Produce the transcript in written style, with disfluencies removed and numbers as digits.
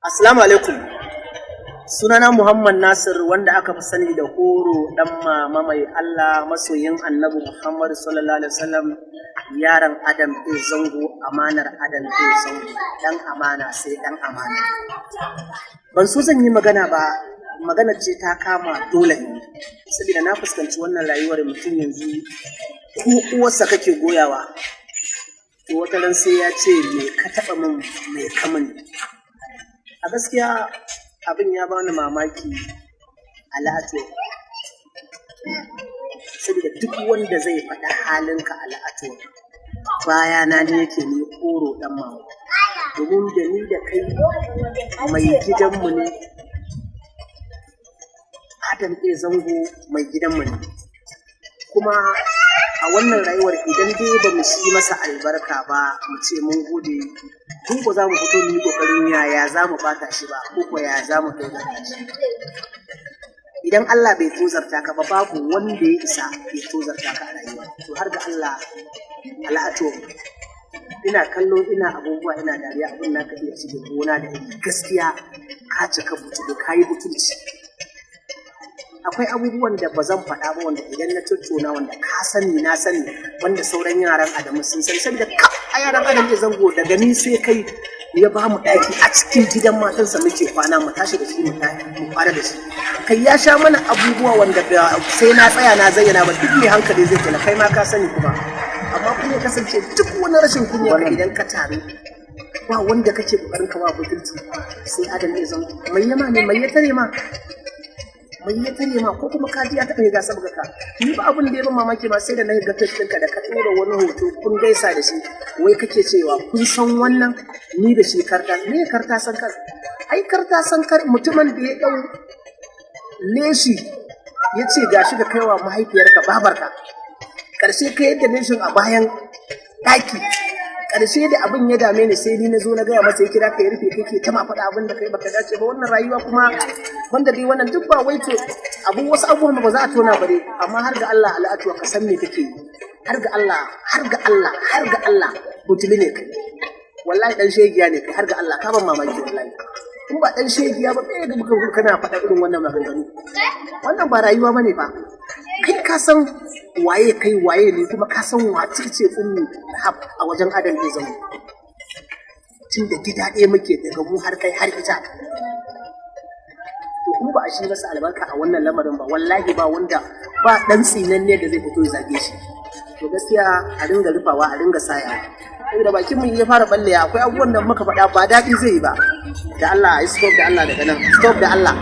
Assalamu alaikum. Sunana Muhammad Nasir, wanda aka fi sani da Horo dan mama mai Allah, masoyin Annabi Muhammad sallallahu alaihi wasallam, yaron Adam A Zango, amanar Adam A Zango, dan amana sai dan amana. Ban so zan yi magana ba, magana ce ta kama dole ne. Saboda na fuskanci wannan rayuwar mutum yanzu, ko uwarsa kake goyawa, to wata ran sai ya ce, "Me ka taɓa min? Mai kamun?" A gaskiya abin ya bani mamaki al'ato, saboda duk wanda zai faɗa halinka al'ato, bayana ne yake, ni Koro ɗan mama, domin da ni da kai mai gidanmu ne Adam A Zango, mai gidanmu ne. Kuma a wannan rayuwar, idan dai ba mu shi masa albarka ba, mu ce mun gode, mu ba za mu fito mu yi kokarin yaya za mu bata shi ba, ko ko yaya za mu tozarta shi. Idan Allah bai tozarta ka ba, babu wanda ya isa ya tozarta ka a rayuwa. To, har ga Allah al'ato, ina kallo, ina abubuwa, ina dariya, abin naka iya shige gona da iri. Gaskiya ka cika butulu, ka yi butulci. Akwai abubuwan da ba zan faɗa ba, wanda idan na tattauna, wanda ka sani, na sani, wanda sauran yaran Adamu sun sani, saboda kaf a yaran Adam A Zango, daga ni sai kai, ya ba mu ɗaki a cikin gidan matansa, muke kwana, mu tashi da shi, mu kwana da shi. Kai, ya sha mana abubuwa wanda sai na tsaya na zayyana ba, duk mai hankali zai kula. Kai ma ka sani. Kuma amma kuma ya kasance duk wani rashin kunya ka, idan ka taru, ba wanda kake kokarin ka ba butulci sai Adam A Zango. Mai yama ne, mai ya tare ma, mai ya tare ma, ko kuma ka ji ya taɓa ga saboda ka ni ba. Abin da ya ban mamaki ma, sai da na ga page ɗinka da ka ɗora wani hoto kun gaisa da shi, wai kake cewa kun san wannan, ni da shi karta me karta san kar. Ai karta san kar, mutumin da ya ɗau leshi ya ce gashi ka kaiwa mahaifiyarka, babarka, ƙarshe ka yadda leshin a bayan ɗaki. Ƙarshe da abin ya dame ni, sai ni na zo na gaya masa, ya kira ka, ya rufe kake ta ma faɗa abin da kai baka dace ba. Wannan rayuwa kuma, wanda dai wannan duk ba wai to abu, wasu abubuwan ba za a tona ba dai. Amma har ga Allah al'atuwa, ka san me kake yi. Har ga Allah, har ga Allah, har ga Allah, butuli ne kai. Wallahi dan shegiya ne kai. Har ga Allah ka ban mamaki wallahi. In ba dan shegiya ba, me ga muka kana faɗa irin wannan maganganu? Wannan ba rayuwa bane fa. Kai ka san waye kai, waye ne, kuma ka san wace ce Ummi Rahab a wajen Adam A Zango, tun da gida ɗaya muke, daga mu har kai har ita. To, in ba a shi masa albarka a wannan lamarin ba, wallahi ba wanda ba dan tsinanne da zai fito ya zage shi. To, gaskiya a dinga rufawa, a dinga saya, saboda bakin mu ya fara balle, akwai abubuwan da muka faɗa ba daɗi zai yi ba. Da Allah, stop, da Allah, daga nan stop, da Allah.